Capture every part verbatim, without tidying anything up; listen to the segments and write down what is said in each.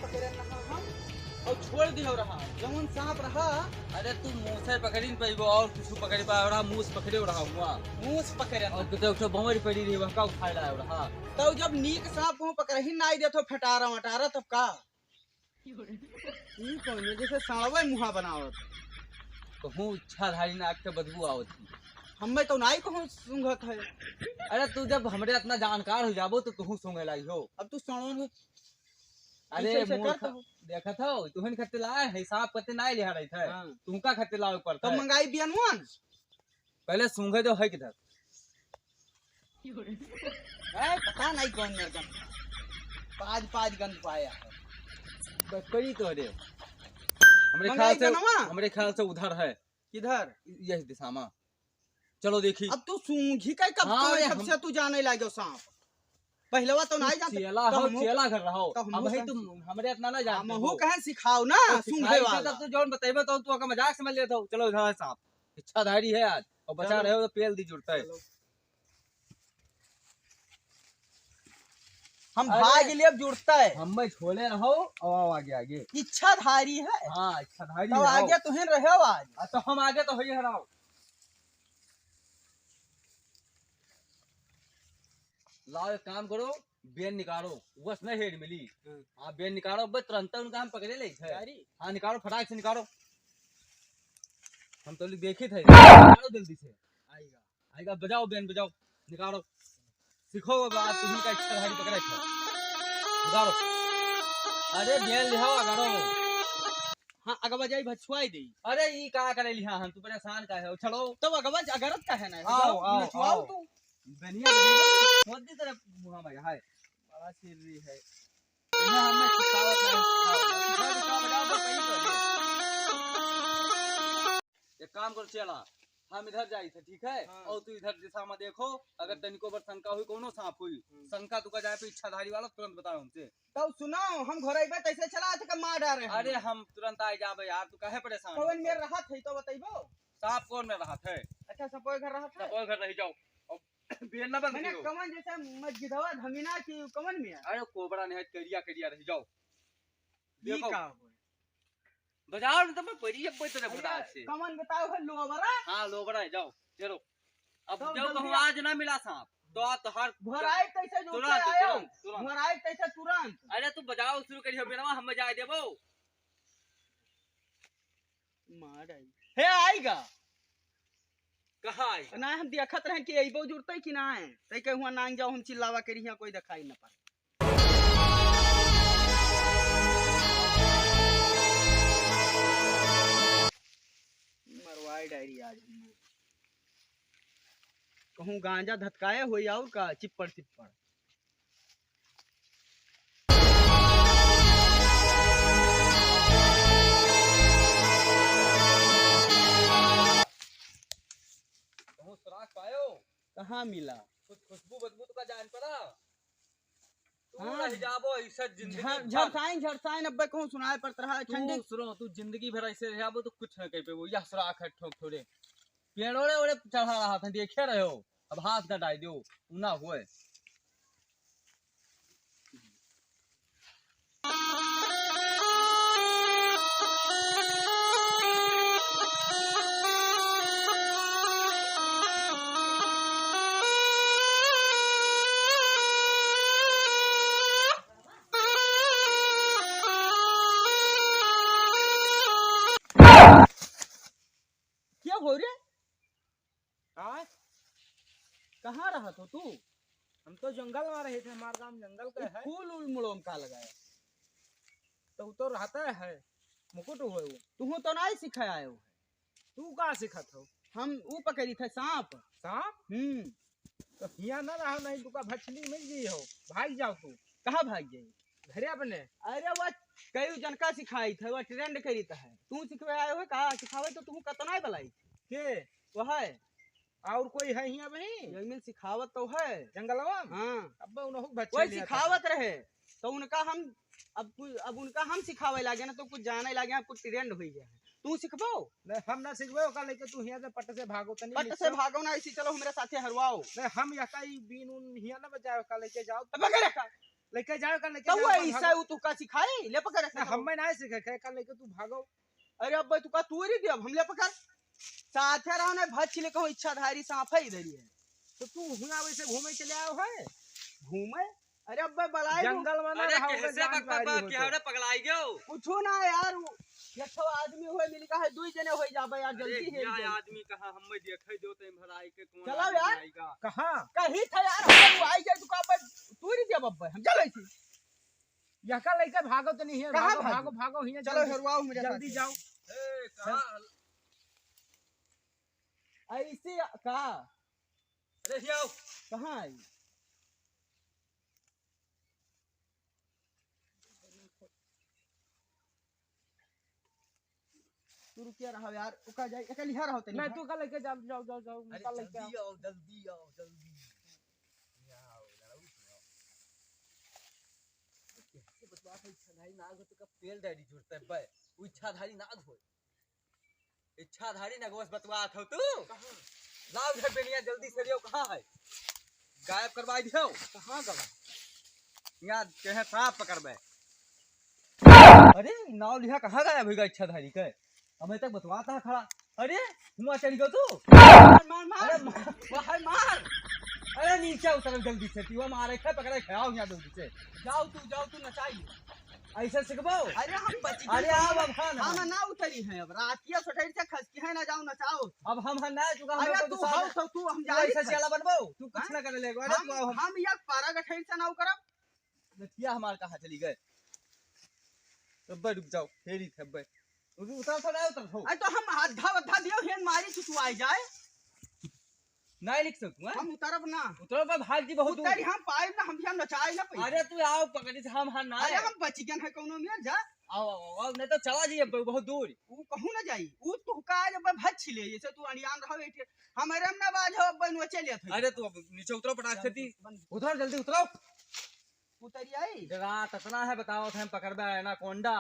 पकड़े रहा हम, और छोड़ दियो रहा, जौन सांप रहा। अरे तू मूसे पकड़ी न पइबो, और कुछ पकड़ी पा रहा, मूस पकड़े रहा हुआ। मूस पकड़े और रहा। कुछ, कुछ बमरी पड़ी रही, वह का उठाए लाए रहा। तो जब नीक सांप को पकड़ ही नाई देतो, फटारा वटारा, तब का? ई कौन है? जैसे साँड़वे मुँहा बनावत। कहूँ इच्छाधारी नाक के बदबू आवत है। हमें तो नाई कहूँ सूंघत है। अरे तू जब हमरे इतना जानकार हो जाबो तो तू सूंघे लाई हो। अब तू साँड़वन हो। अरे ऐसे, ऐसे मूर्ख, करत हो। देखत हो, तुहन खत्ते लाए है, सांप खत्ते नाई लिहा रही थे। हाँ। तुमका खत्ते लावे पड़ता तो है। मंगाई बियनुअन। पहले सूंघे दो है किधर। है, पता नहीं कौन मेरे गंध। पाँच, पाँच गंध पाया है। बकरी तो रे। हमरे मंगाई ख्याल से, बनवा। हमरे ख्याल से उधर है। किधर? यही दिशा में। चलो देखी। अब तू सूंघी का कब हाँ, तो अरे सबसे हम तू जाने लाग्यो सांप। पहलवा तो तू नहीं जानते। चेला तो हो, हमहू चेला घर रहो। तो हमहू अब भाई कह- तुम हमरे इतना ना जानते हमहू हो। कहे सिखाओ ना, तो सूंघे सिखाई से वाला। तब तू जौन बतइबे तो तू ओका मजाक समझ लेत हो। चलो इधर है सांप। इच्छाधारी है आज। और बचा चलो। रहे हो तो पेल दी जुड़ता है। चलो। हम अरे। भाग लेब जुड़ता है। हम में छोले रहो और आओ आगे आगे। इच्छाधारी है। हाँ, इच्छाधारी तो है, आगे आओ। तुहें रहे हो आज। हाँ, तो हम आगे तो होइए रहो। लाओ एक काम करो, बेन निकालो, बस नहीं हेड मिली। हम्म। हाँ, बेन निकालो, अब तुरंत उनका हम पकड़े ले थे। गाड़ी? हाँ, निकालो, फटाक से निकालो। हम तो देखी थे, निकालो जल्दी से। आएगा। आएगा, बजाओ बेन, बजाओ, निकालो। सीखो बाबा, आज तुम्ही का इच्छाधारी पकड़े थे। निकालो। अरे बेन लिहाओ, अगाड़ो। हाँ, अगवा जाई भछुआई देई। अरे ई का करे लिहा हम, तू परेशान का है? उछलो। तब अगवा ज-, अगरत का है ना? आओ, जाओ, आओ, नचवाओ आओ। तू। बनिया, बनिया, खोद दी तेरे मुँह में, हाय। बड़ा चिर्री है। इन्हें हमें सिखावत नहीं, सिखावत नहीं। उछल, उछल, बजाओ, बस यही तो है। एक काम करो चेला, हम इधर जाई थे, ठीक है? हाँ। और तू इधर दिशा में देखो, अगर हम्म। तनिको बर शंका हुई, कोनो सांप हुई, हम्म। शंका तुका जाए पे इच्छाधारी वाला तुरंत बताओ हमसे। तब सुनाओ, हम घोरइबे तैसे चला थे, मार डारे हम। अरे हम तुरंत आ जाबे यार, तू काहे परेशान कौन होत हो? मेर रहत है तो बतइबो? सांप कौन में रहत है? अच्छा, सपोय घर रहत है? सपोय घर रही जाओ। अब बेर ना बंद मैंने कियो। कमन जैसे मस्जिदवा धमीना की कमन में है? अरे कोबरा नहीं है, करिया करिया रही जाओ। ई देखो। का होय? बजाओ न तो मैं परी अब तो अरे, बता से। कमन बताओ है लोबरा? हाँ, लोबरा है, जाओ, चलो। अब तब जब जल्दी कहूँ आ। आज ना मिला सांप, तो आ तो हर घोराई कैसे जो तुरंत, आयो? तुरंत, तुरंत। घोराई कैसे तुरंत? अरे तू बजाओ शुरू करियो बेनवा, हम जाए देबो। मार आई। हे आएगा। कहाँ आएगा? ना हम देखत रहन कि अइबो जुड़ते कि ना है। तै के हुआ नांग जाओ, हम चिल्लावा करी हियाँ कोई दिखाई न पाए। मरवाए डायरी आज हम। कहूँ गांजा धतकाए होई और का चिप्पड़ चिप्पड़। कहूँ सुराग पायो? कहाँ मिला? कुछ खुशबू बदबू तो का जान पड़ा? तू हाँ। रह जाबो ऐसा जिंदगी झर-, भर। झरसाइन, झरसाइन अब्बे कहूँ सुनाए पड़त रहा है, तू ठंडी। सुनो, तू जिंदगी भर ऐसे रह जाबो तो कुछ न कह पेबो। यह सुराख है ठोक ठोरे। पेड़ों रे ओरे चढ़ा रहा था, देखे रहे हो। अब हाथ न डाल दो, उ ना होए। क्या हो रे? आय? कहाँ रहत हो तू? हम तो जंगल में रहे थे, हमार गाँव जंगल का ये है। फूल उल मुड़ो में का लगाया? तो उ तो रहता है, मुकुट हुए वो। तुहू तो नाहीं सिखाए आयो है। तू का सिखत हो? हम उ पकड़ी थे सांप। सांप? हम्म। तो हियाँ ना रहो, नहीं तुका भछली मिल गई हो, भाग जाओ तू। कहाँ भाग जाई? घरे अपने। अरे वह कई जनका सिखाई थे, वह ट्रेंड करी त है। तू सिखवे आयो है का? सिखावे तो तू कतना ही बलाई। के? वह है। और कोई है हियाँ भाई? यही में सिखावत तो है। जंगलवा में? हाँ। अब उनहु के बच्चे वही लिया था। सिखावत रहे, तो उनका हम, अब कुछ, अब उनका हम सिखावे लागे ना, तो कुछ जाने लागे, अब कुछ ट्रेंड हुई गया है। तू सिखबो? नहीं, हम ना सिखबे, ओका लेके तू हियाँ से पट से भागो, तनी पट से नीचे। भागो ना, ऐसी चलो हमरे साथे हरवाओ। नहीं, हम यका ई बीन उन हियाँ ना बजाए, ओका लेके जाओ। अब पकड़ रखा। लेके जाओ, कल लेके तो जाओ, वो कल ऐसा भागो। वो तू का सिखाई? ले पकड़ ना, रखा हम मैं ना सिखाई, कल लेके तू भागो। अरे अब्बे, तू का तूरी दे, अब हम ले पकड़। साथे रहो ना, भच ले कहूँ इच्छाधारी सांप है इधर ही है। तो तू हुआ वैसे घूमे चले आओ है? घूमे? अरे अब्बे, बलाई जंगल में ना अरे रहा, कैसे जान पकड़-, पकड़-, क्या रे, पगलाई गयो? कुछो ना यार, वो एक ठो आदमी होए मिल गया है, दुई जने होई जाबे यार, अरे, जल्दी है, क्या जल्दी। आदमी कहाँ, हम में देखे दो तो भलाई के कौन चलो आदमी यार। आएगा? कहाँ? कहीं था यार, हम लोग आई जाए तो का बस तू ही दिया बब्बे, हम चलो इसी। यका लइके भागो तो नहीं है, कहाँ भागो, भागो? भागो, भागो, हियाँ चलो, जल्दी, हेरवाओ मेरे जल्दी साथ। जाओ। ए, कहाँ? ऐसे का? अरे, हियाँ आओ। कहाँ आई? तू रुकिया रहो यार, ओका जाई, एका लिहा रहो तनी, नहीं, हाँ? तू का लेके जाओ, जाओ, जाओ, जाओ, अरे निकाल लेके जल्दी आओ। आओ, जल्दी आओ, जल्दी। आओ, लड़ाऊ से आओ। कैसे बतवा था, इच्छाधारी नाग हो तो का पेल डायरी जुड़ता है बे, वो इच्छाधारी नाग हो। इच्छाधारी नाग बस बतवा था तू। कहाँ? लाओ इधर बेनिया, जल्दी से लियो, कहाँ है? गायब करवा दियो। कहाँ गवा? यहाँ के है सांप पकड़बे। अरे, नाव लिहा कहाँ गायब होइगा इच्छाधारी के? हमें तक बतवाता है खड़ा। अरे, हुआ चढ़ गयो तू? मार, मार, मार। अरे, मार। बाहर मार। अरे, नीचे उतर जल्दी से, तू मारे खे, पकड़े खे, आओ यहाँ जल्दी से। जाओ तू, जाओ तू, नचाई। ऐसे सिखबो? अरे, हम बच गए। अरे, आओ अब खान हम हम। ना उतरी हैं अब। रातिया सोटेर से खसकी है ना, जाओ नचाओ। अब हम हन ना चुका, हम अरे, लोग तू तो साथ हाउ तो तू, हम तू जाई ऐसे थे। चेला बनबो? तू कुछ हाँ? ना करे लेगो। अरे, हम, तू आओ हम। हम एक पारा गठैर से ना करब। नथिया हमार कहाँ चली गए? अब्बे रुक जाओ, फेरी थे अब्बे। उतर, उतर थो, नहीं उतर थो। अरे तो हम आधा आधा दियो, हेन मारी चुचुआई जाए। नहीं लिख सकूँ, हैं? हम उतरब ना। उतरो बे, भाग जी बहुत दूर। उतरी हम पाइब ना, हम, हम नचाई ना पाइब। अरे तू आओ पकड़ी से, हम हाँ ना अरे आए। हम बच गए हैं कौनो में, जा। आओ, आओ, आओ, नहीं तो चला जाइए ब-, बहुत दूर। ऊ कहूँ ना जाई, ऊ तू का जब भच ले, जैसे तू अड़ियान रहो बैठे। हमारे हम ना बाज हो, बन वो चले थे। अरे तू अब नीचे उतरो पटाख से ती। बन। उतरो, जल्दी उतरो। उतरी आई। रात इतना है, बताओ थे हम पकड़बे एनाकोंडा।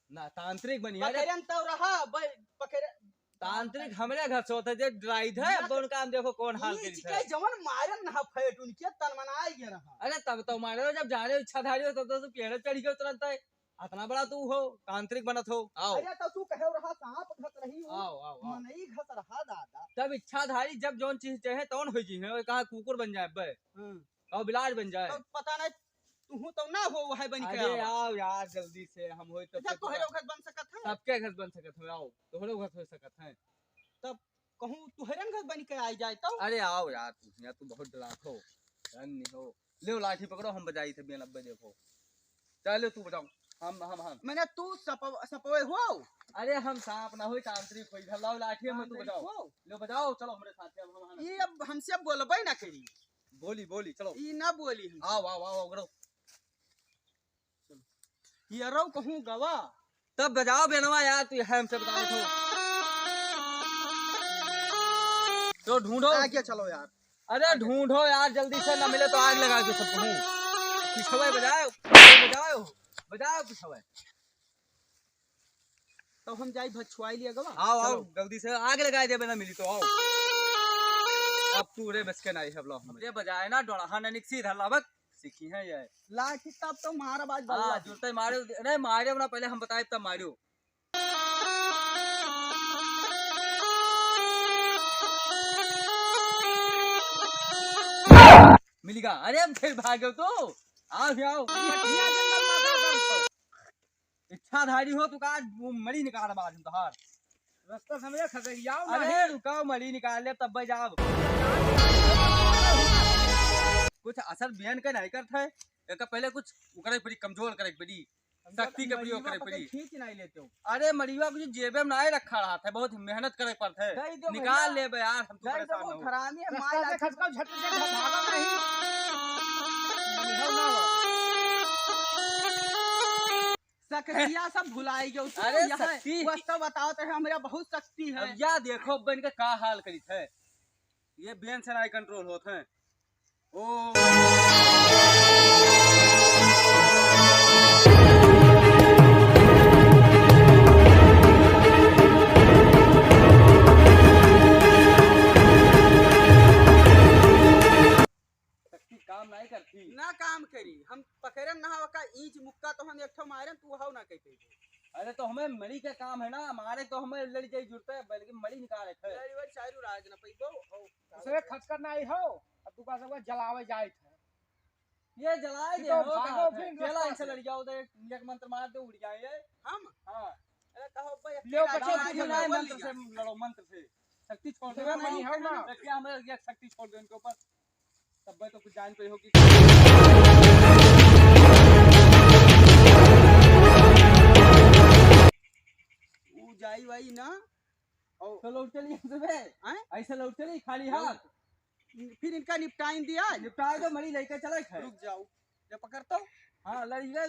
ना, तांत्रिक बनिया रे। पकड़न तो रहा, ब-, पकड़-, तांत्रिक हमरे घर से होता जे डराई थे, ना अब उनका हम देखो कौन हाल ई करी थे। चिके जवन मारन ना फैट उनके तन मनाई गया रहा। अरे तब तो मारे हो, जब जा रहे हो इच्छाधारी हो, तब तो तू पेड़ चढ़ के तुरंत है। इतना बड़ा तू हो, तांत्रिक बनत हो। आओ। अरे तो तू कहे रहा सांप घस रही हो, आओ, आओ, आओ। मनई घस रहा दादा। तब इच्छाधारी जब जौन चीज चाहे तौन हो जी है, कहा कुकुर बन जाए बे। हाँ। और बिलाट बन जाए। तो पता नहीं, तू तो ना हो, वह बन के अरे आवा। आओ यार, जल्दी से, हम होई तब अच्छा, तोहरे वक्त बन सकत है? सबके घर बन सकत है, आओ, तोहरे घर हो सकत है। तब कहूँ तोहरे घर बन के आई जाए तो? अरे आओ यार, तू यहाँ तू बहुत डरात हो, डर नहीं हो। ले लाठी पकड़ो, हम बजाई थे बेन, अब्बे देखो। चलो तू बजाओ, हम, हम, हम। मैंने तू सपव-, सपवे हो? अरे हम सांप ना होई, तांत्रिक होई, घर लाओ लाठी, हम तू तांत्रिक बजाओ। हो? ले बजाओ, चलो हमरे साथ, हम, हम, हम। ये अब हमसे बोलबे ना करी। बोली, बोली, चलो। ई ना बोली हमसे। आओ, आओ, आओ, आओ, करो। चलो। ये रहो कहूँ गवा। तब बजाओ बेनवा यार, तू यह हमसे बताओ तो। तो ढूंढो। आगे चलो यार। अरे ढूंढो यार, जल्दी से, ना मिले तो आग लगा दो सब कहूँ। पिछवे बजाओ, बजाओ, बजाओ पिछवे। तब हम जाई भछुआई लिया गवा। आओ, आओ, चलो। जल्दी से आग लगाए देबे ना मिली तो आओ। अब तू रे बस के नहीं है ब्लॉक में। ये बजाए ना डोड़ा, हाँ, ना निकसी धर लावत, सीखी है ये। लाठी तब तो मारा बाज हाँ, बल्ला। जुरते मारे, नहीं मारे ना, पहले हम बताए तब मारियो। मिल गया। अरे हम फिर भागो तो। आओ, आओ। बढ़िया जंगल में था सब तो। इच्छाधारी हो तो का वो मरी निकाल बाज हम तोहार। रास्ता समझे खतरियाओ अरे नहीं। रुकाओ, मरी निकाल ले तब जाओ। कुछ असर बयान का नहीं करता है। एक पहले कुछ उकरे पड़ी, कमजोर करे पड़ी, शक्ति के प्रयोग करे पड़ी। खींच नहीं लेते हो। अरे मड़िवा कुछ जेबे में नहीं रखा रहा था, बहुत मेहनत करे पड़ता है। दे दो निकाल भैया। ले बे यार, हम तो दे दो, परेशान बहुत हो। हरामी है, रास्ता मार में खसका झट से भागा नहीं। शक्तिया सब भुलाई गयो तू। अरे यहाँ शक्ति। वस्ता बताओ तो हमरा बहुत शक्ति है। अब या देखो अब इनका का हाल करी थे। ये बेन से नहीं कंट्रोल होत हैं। ओ। शक्ति काम नहीं करती। ना काम करी, हम कई पइबो। अरे तो हमें मड़ी के काम है ना, मारे तो हमें लड़ी जाई जुड़ते, बल्कि मड़ी निकाले थे। लड़ी वड़ी चारू राज न पइबो, और दूसरे खटकर ना आई हो, अब तू का सब जलावे जाए थे। ये जलाए ये दे तो हो, भागो कहाँ फिर थे? चला रस्ता इनसे से। लड़ जाओ, तो एक, एक मंत्र मार दे, उड़ जाए ये। हम? हाँ। अरे कहो भाई, ले अकेला बच्चा, जाओ, तू आगे ना लड़ो, मंत्र से लड़ो, मंत्र से। शक्ति छोड़ दो। नहीं, हम ना। क्या हमें ये शक्ति छोड़ दो इनके ऊपर। तब भाई तो कुछ जान पे होगी। ऊ जाई वाई ना। और तो लौट चली यहाँ से बे। हैं? ऐसे लौट चली खाली हाथ। फिर इनका निपटाइन दिया। निपटाए दो, मरी लेके चले थे। रुक जाओ। ये पकड़ तो। हाँ, लड़ी गए।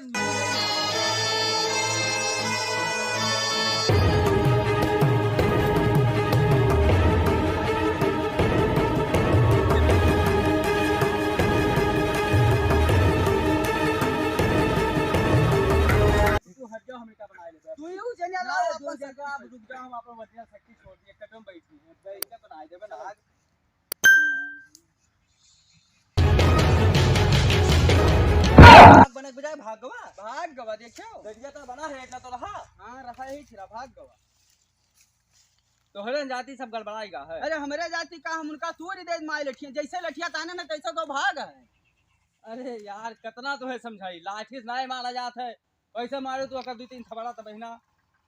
तू हट जाओ, हम इनका बनाए लेते हैं। तू ही जने ना, लाओ, दो अपन जगह आप रुक जाओ, हम अपन वजह शक्ति छोड़ दिए, कदम बैठी है, बैठ के बनाए देबे ना। भाग बने के बजाय भाग गवा। भाग गवा, देखियो। दरिया तो बना है, इतना तो रहा। हाँ, रहा ही छिरा, भाग गवा। तोहरे जाति सब गड़बड़ाई गा है। अरे, हमरे जाति का, हम उनका सूर्य देश माय लठिया, जैसे लठिया ताने ना, तैसे तो भाग है। अरे यार, कितना तो है समझाई, लाठी से नहीं मारा जात है, कैसे मारे तू अगर दो तीन थपड़ा तो बहिना।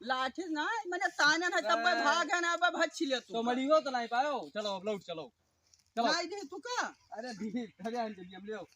लाठी से नहीं, मैंने ताने ना, तब अरे। भाग है ना, अब भच्छी ले तू। तो मरियो तो नहीं पायो, चलो अब लौट चलो। चलो। नहीं दे तू का? अरे दी, अरे हम जल्दी हम ले आओ।